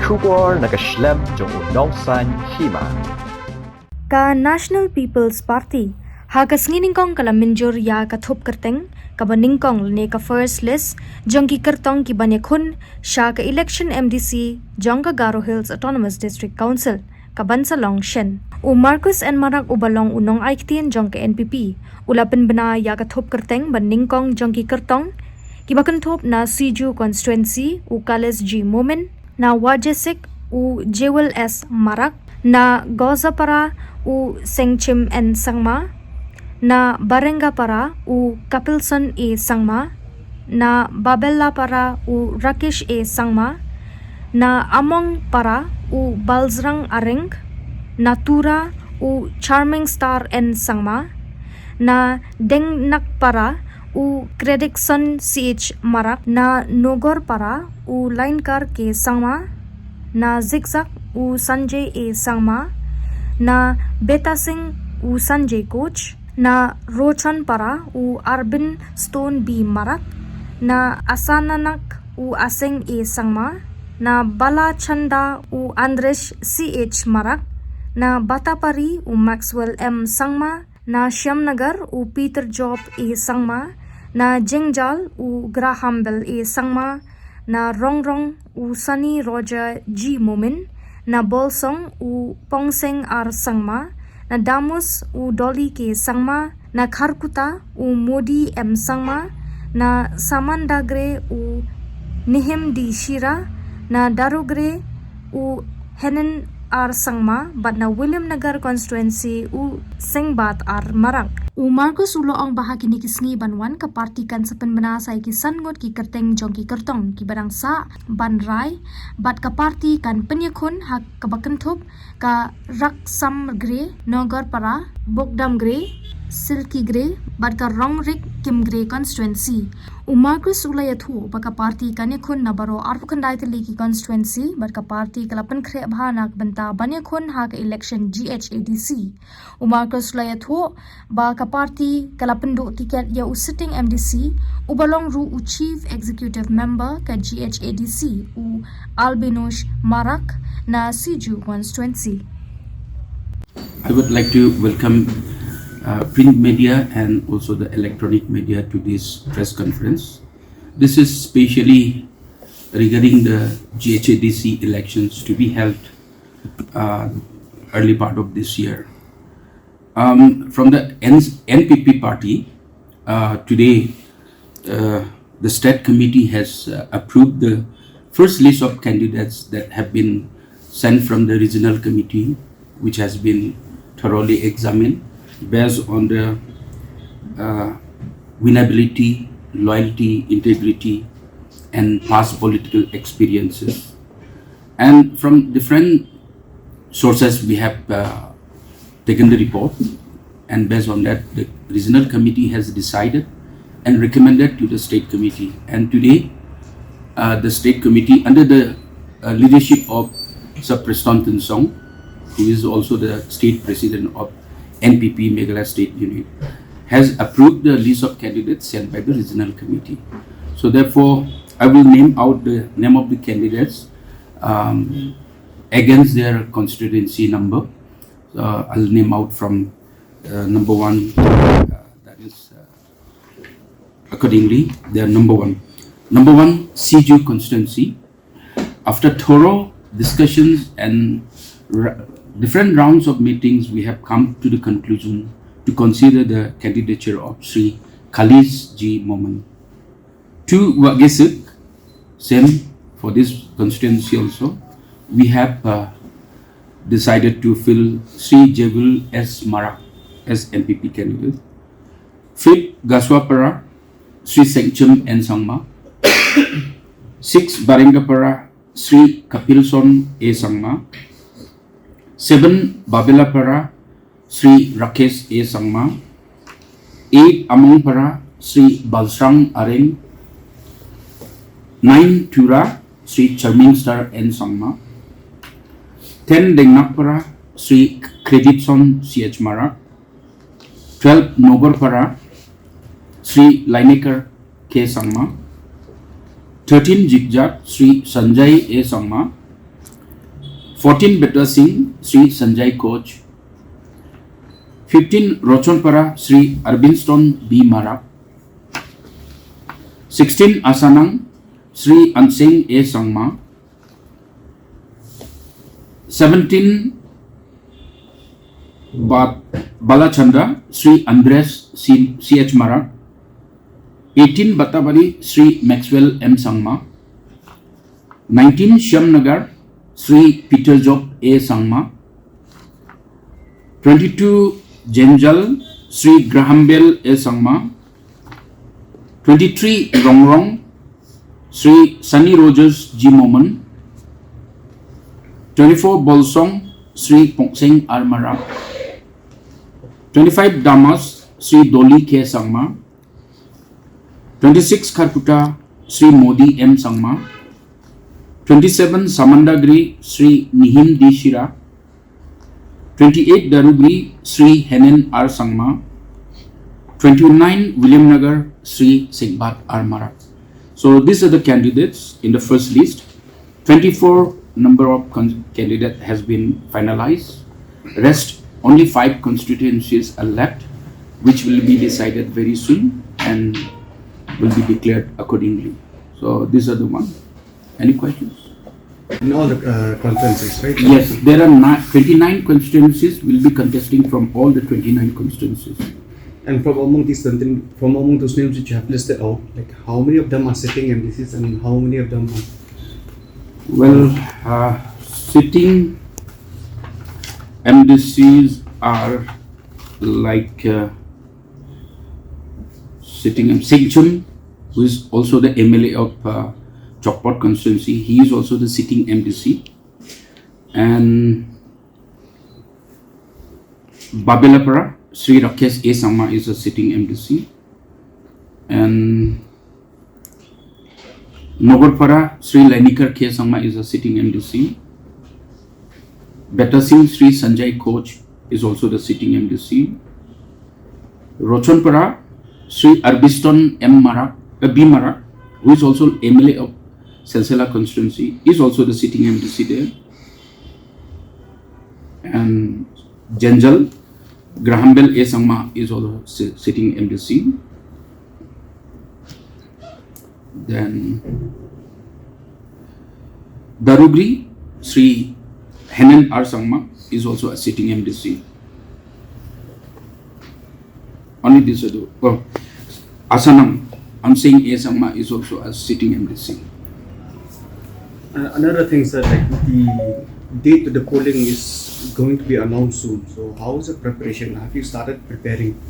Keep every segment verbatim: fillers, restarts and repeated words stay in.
Khubor na ka shlem jong u nongsaiñ hima. Ka National People's Party ha ka sngi nyngkong ka la mynjur ïa ka thup kyrteng kaba nyngkong lane ka first list jong ki kyrtong ki ban ïakhun sha ka election M D C jong ka Garo Hills Autonomous District Council ka ban sa long shen. U Marcus N Marak uba long u nongai ktien jong ka N P P u la pynbna ïa ka thup kyrteng ba nyngkong jong ki kyrtong kiba kynthup na Siju constituency u Kales G Momin, na Wajesik u Jewel S Marak, na Gozapara u Sengchim N Sangma, na Barengapara u Kapilson A Sangma, na Babelapara u Rakesh A Sangma, na Amongpara u Balzrang Areng, na Tura u Charming Star N Sangma, na Dengnakpara u Kredikson C H Marak, na Nogorpara u Lainkar K Sangma, na Zikzak u Sanjay A Sangma, na Betasing u Sanjay Koch, na Rochonpara u Arbin Stone B Marak, na Asananak u Aseng A Sangma, na Balachanda u Andresh C H Marak, na Batapari u Maxwell M Sangma, na Shyamnagar u Peter Job A Sangma, na Jengjal u Graham Bell A Sangma, na Rongrong u Sunny Roger G Momin, na Bolsong u Pongseng R Sangma, na Damus u Dolly K Sangma, na Kharkuta u Modi M Sangma, na Samandagre u Nihim D Shira, na Darugre u Henen R Sangma, bad na Williamnagar constituency u Sengbat R Marak. U Marcus u la ong ba ha kine ki sngi ban wan ka party kan sa pynbna sa ïa ki san ngut ki kyrteng jong ki kyrtong kiba dang sah ban rai, bad ka party kan pynïakhun ha kaba kynthup ka Raksam Gre, Nogorpara, Bokdam Gre, Silki Gre, bad ka Rongrik Kim Gre constituency. U Marcus u la ïathuh ba ka party kan ïakhun na baroh arphew khyndai tylli ki constituency, bad ka party ka la pynkhreh bha na ka bynta ban ïakhun ha ka election G H A D C. U Marcus u la ïathuh ba ka party ka la pynduh tiket ïa u sitting M D C uba long ruh u Chief Executive Member ka G H A D C u Albinosh Marak na Siju constituency. I would like to welcome uh, print media and also the electronic media to this press conference. This is specially regarding the G H A D C elections to be held uh, early part of this year. Um, from the N- N P P party, uh, today uh, the state committee has uh, approved the first list of candidates that have been sent from the regional committee, which has been thoroughly examined based on the uh, winnability, loyalty, integrity, and past political experiences. And from different sources, we have uh, taken the report, and based on that, the regional committee has decided and recommended to the state committee. And today, uh, the state committee, under the uh, leadership of Sir Preston Tynsong, who is also the state president of N P P Meghalaya State Unit, has approved the list of candidates sent by the regional committee. So therefore, I will name out the name of the candidates um, against their constituency number. Uh, I'll name out from uh, number one. Uh, that is uh, accordingly, they are number one. Number one, Siju constituency. After thorough discussions and r- different rounds of meetings, we have come to the conclusion to consider the candidature of Sri Khalis G Momin. Two, Wagesik, same for this constituency also. We have uh, decided to fill Sri Jewel S Marak as N P P candidate. Fifth, Gasuapara, Sri Sengchim N Sangma. Six, Barengapara, Sri Kapilson A Sangma. Seven, Babelapara, Sri Rakesh A Sangma. Eight, Amongpara, Sri Balsrang Areng. Nine, Tura, Sri Charming Star N Sangma. Ten, Dengnakpara, Sri Creditson C H Marak. Twelve, Nogorpara, Sri Lainekar K Sangma. Thirteen, Jikjak, Sri Sanjay A Sangma. Fourteen Beta Singh, Sri Sanjay Koch. Fifteen Rochonpara, Sri Arbinston B Marak. Sixteen Asanang, Sri Ansing A Sangma. Seventeen Ba-, Balachandra, Sri Andres C-, C H Marak. Eighteen Batabari, Sri Maxwell M Sangma. Nineteen Shyamnagar, Sri Peter Job A Sangma. Twenty-two Jenjal, Sri Grahambel A Sangma. Twenty-three Rongrong, Sri Sunny Rogers G Moman. Twenty-four Bolsong, Sri Pongsing R Marak. Twenty-five Damas, Sri Dolly K Sangma. Twenty-six Kharkutta, Sri Modi M Sangma. Twenty-seven Samandagri, Sri Nihim D Shira. Twenty-eight Darugri, Sri Henen R Sangma. Twenty-nine Williamnagar, Sri Singbat R Marak. So these are the candidates in the first list. Twenty-four number of con-, candidate has been finalized. Rest, only five constituencies are left, which will be decided very soon and will be declared accordingly. So these are the one. Any questions? In all the, uh, conferences, right? Yes, there are ni-, twenty-nine constituencies will be contesting from all the twenty-nine constituencies. And from among these seventeen, from among those names which you have listed out, like, how many of them are sitting M D Cs and how many of them are... Well, uh, sitting M D Cs are like, uh, sitting M-, Singchum, who is also the M L A of, uh, Chokpot constituency. He is also the sitting M D C. And Babelapara, Sri Rakesh A Sangma is a sitting M D C. And Nogorpara, Sri Lainikar K Sangma is a sitting M D C. Betasing, Sri Sanjay Koch is also the sitting M D C. Rochonpara, Sri Arbiston M Marak, uh, B Marak, who is also M L A of Selsela constituency, is also the sitting M D C there. And Jenjal, Grahambel A Sangma is also si-, sitting M D C. Then Darugri, Sri Henen R Sangma is also a sitting M D C. Only this, oh, Asanang, Ansing A Sangma is also a sitting M D C. Uh, another thing, sir, like, the date of the polling is going to be announced soon. So how is the preparation? Have you started preparing?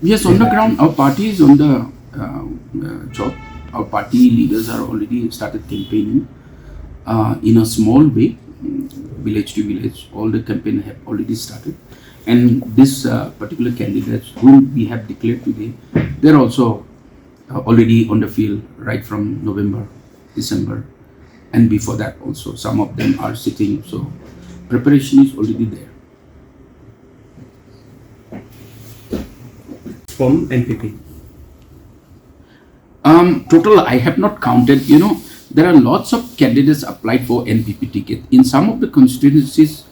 Yes, on the ground, our party is on the, uh, uh, job. Our party leaders are already started campaigning, uh, in a small way, mm, village to village. All the campaign have already started. And this, uh, particular candidates whom we have declared today, they're also, uh, already on the field right from November, December, and before that also. Some of them are sitting, so preparation is already there. From N P P? Um, total, I have not counted. You know, there are lots of candidates applied for N P P ticket. In some of the constituencies,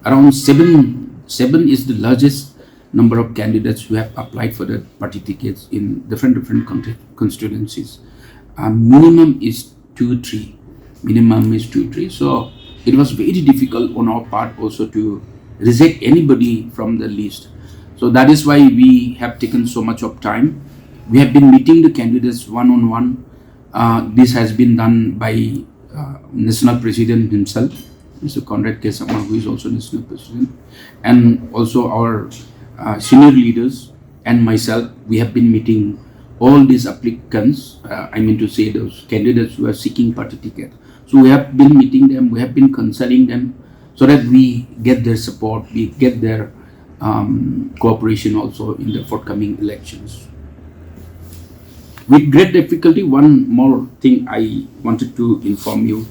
around seven, seven is the largest number of candidates who have applied for the party tickets in different, different con-, constituencies. Uh, minimum is two, three. Minimum is two, three. So it was very difficult on our part also to reject anybody from the list. So that is why we have taken so much of time. We have been meeting the candidates one on one. Uh, this has been done by, uh, National President himself, Mister Conrad K Sangma, who is also National President, and also our, uh, senior leaders and myself. We have been meeting all these applicants, uh, I mean to say those candidates who are seeking party ticket. So we have been meeting them, we have been consulting them so that we get their support, we get their, um, cooperation also in the forthcoming elections. With great difficulty, one more thing I wanted to inform you.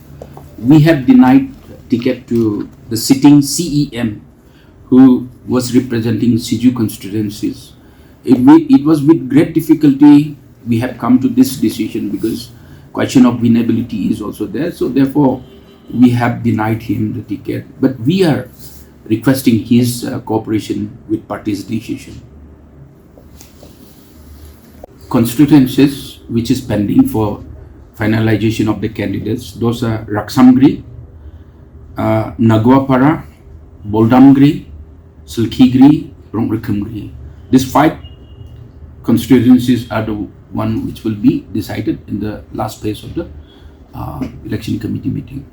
We have denied ticket to the sitting C E M who was representing Siju constituencies. It, we, it was with great difficulty we have come to this decision because question of winnability is also there. So therefore, We have denied him the ticket, but we are requesting his uh, cooperation with party's decision. Constituencies which is pending for finalization of the candidates, those are Raksam Gri, uh, Naguapara, Boldam Gri, Silki Gri, Rongrikhim Gri. These five constituencies are the one which will be decided in the last phase of the uh, election committee meeting.